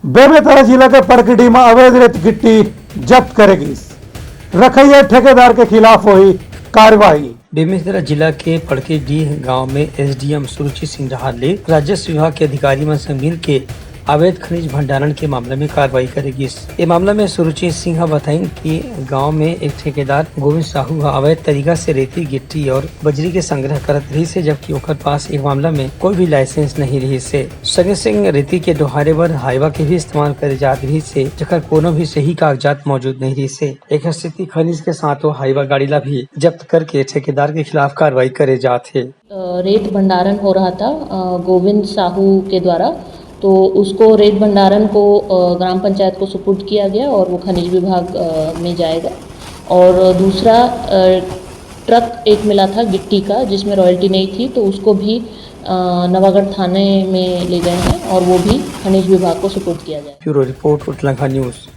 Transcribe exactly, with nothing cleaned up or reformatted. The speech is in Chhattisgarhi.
बेमेतरा जिला के पड़कीडीह म अवैध रेत गिट्टी जब्त करे गिस, रखइया ठेकेदार के खिलाफ होही कार्रवाई। बेमेतरा जिला के पड़कीडीह गांव में एसडीएम सुरुचि सिंह डहार ले राजस्व विभाग के अधिकारी मन संग मिल के अवैध खनिज भंडारण के मामला में कार्रवाई करे गिस। ए मामला में सुरुचि सिंह ह बताइन कि गांव में एक ठेकेदार गोविंद साहू ह अवैध तरीका से रेती, गिट्टी और बजरी के संग्रह करत रहिस हे, जबकि ओकर पास ए मामला में कोई भी लाइसेंस नहीं रहिस हे। संगे संग रेती के डोहारे बर हाईवा के भी इस्तेमाल करे जात रहिस हे, जेकर कोनो भी सही कागजात मौजूद नहीं रहिस हे। एक स्थिति खनिज के साथ वो हाईवा गाड़ी ला भी जब्त करके ठेकेदार के खिलाफ कार्रवाई करे जात हे। अ, रेत भंडारण हो रहा था, अ, गोविंद साहू के द्वारा, तो उसको, रेत भंडारण को, अ, ग्राम पंचायत को सुपुर्द किया गया और वो खनिज विभाग, अ, में जाएगा। और दूसरा, अ, ट्रक एक मिला था गिट्टी का, जिसमें रॉयल्टी नहीं थी, तो उसको भी, अ, नवागढ़ थाने में ले गए हैं और वो भी खनिज विभाग को सुपुर्द किया जाएगा। Bureau report, Utlangha news.